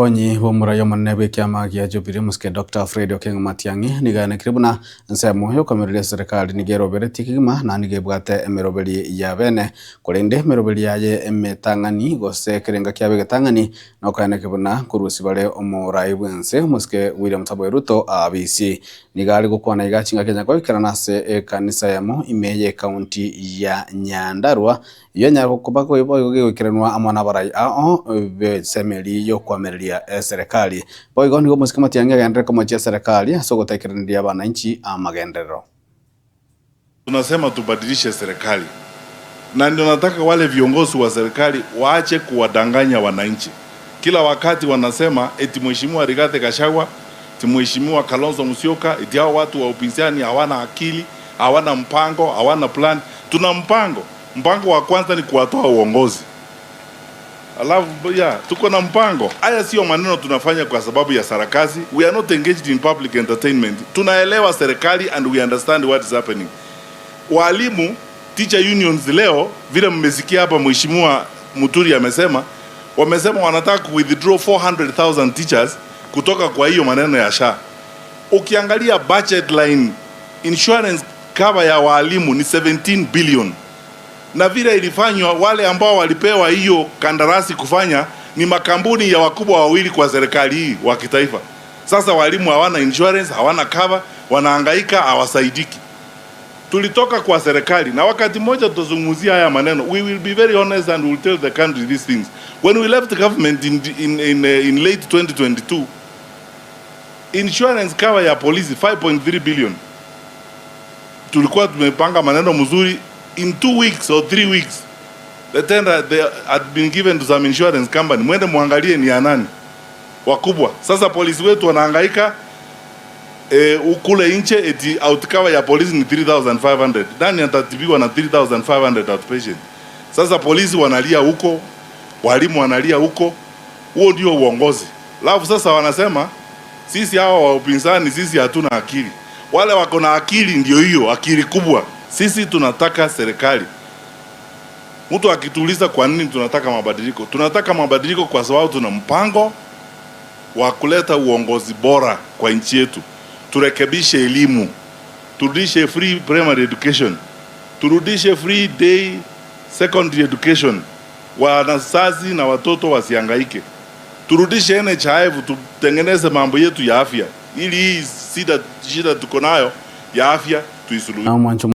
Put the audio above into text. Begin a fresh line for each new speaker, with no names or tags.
Omokonyi bw'omorai omonene bw'ekiama gia Jubilee Omosike Doctor Fred Okengo Matiang'i nigo aenekire buna ensemo y'okomereria eserekari nigo eroberetie kegima na nigo ebwate emeroberi ya bene korende emeroberi yaye emetang'ani gose ekerenga kiabo egetang'ani nokoeneke buna korusia bare omorai bw'ense Omosike William Samoei Ruto aabisi. Nigo are gokwana iga chingaki onye goikerana ase ekanisa eyemo ime y'ecounty ya Nyandarua Eyio enyare gokoba boigo gegoikeranwa amo nabarai ao b'esemeri y'okoamereria eserekari. Boigo nigo omosike Matiang'i agenderere komochia eserekari ase ogotaikeraneria abananchi amagenderero.
Tunasema tubadilishe serikali na ndio nataka wale viongozi wa serikali waache kuwadanganya wananchi. Kila wakati wanasema eti Mheshimiwa Rigathi Gachagua, eti Mheshimiwa Kalonzo Musyoka, eti hao watu wa upinzani hawana akili, hawana mpango, hawana plan. Tuna mpango. Mpango wa kwanza ni kuwatoa uongozi. Alafu ya tuko na mpango. Haya sio maneno tunafanya kwa sababu ya sarakasi. We are not engaged in public entertainment. Tunaelewa serikali and we understand what is happening. Walimu, teacher unions leo vile mmesikia hapa Mheshimiwa Muturi amesema, wamesema wanataka ku withdraw 400,000 teachers kutoka kwa hiyo maneno ya SHA. Ukiangalia budget line insurance cover ya walimu ni 17 billion na vile ilifanywa, wale ambao walipewa hiyo kandarasi kufanya ni makampuni ya wakubwa wawili kwa serikali hii wa kitaifa. Sasa walimu hawana insurance, hawana cover, wanahangaika, hawasaidiki. Tulitoka kwa serikali na wakati mmoja tutazungumzia haya maneno. We will be very honest and we will tell the country these things. When we left the government in late 2022, insurance cover ya polisi 5.3 billion. Tulikuwa tumepanga maneno mzuri in 2 weeks or 3 weeks the tender they had been given to some insurance company. Mwende muangalie ni ya nani wakubwa. Sasa polisi wetu wanahangaika kule nje eti out cover ya polisi ni 3500. Nani atatibiwa na 3500 outpatient? Sasa polisi wanalia huko, walimu wanalia huko. Huo ndio uongozi. Alafu sasa wanasema sisi hawa wa upinzani sisi hatuna akili. Wale wako na akili ndio hiyo akili kubwa. Sisi tunataka serikali. Mtu akituuliza kwa nini tunataka mabadiliko, tunataka mabadiliko kwa sababu tuna mpango wa kuleta uongozi bora kwa nchi yetu. Turekebishe elimu, turudishe free primary education, turudishe free day secondary education, wazazi na watoto wasihangaike. Turudishe NHIF, tutengeneze mambo yetu ya afya, ili hii shida tuko nayo ya afya tuisuluhishe.
Na omwancho.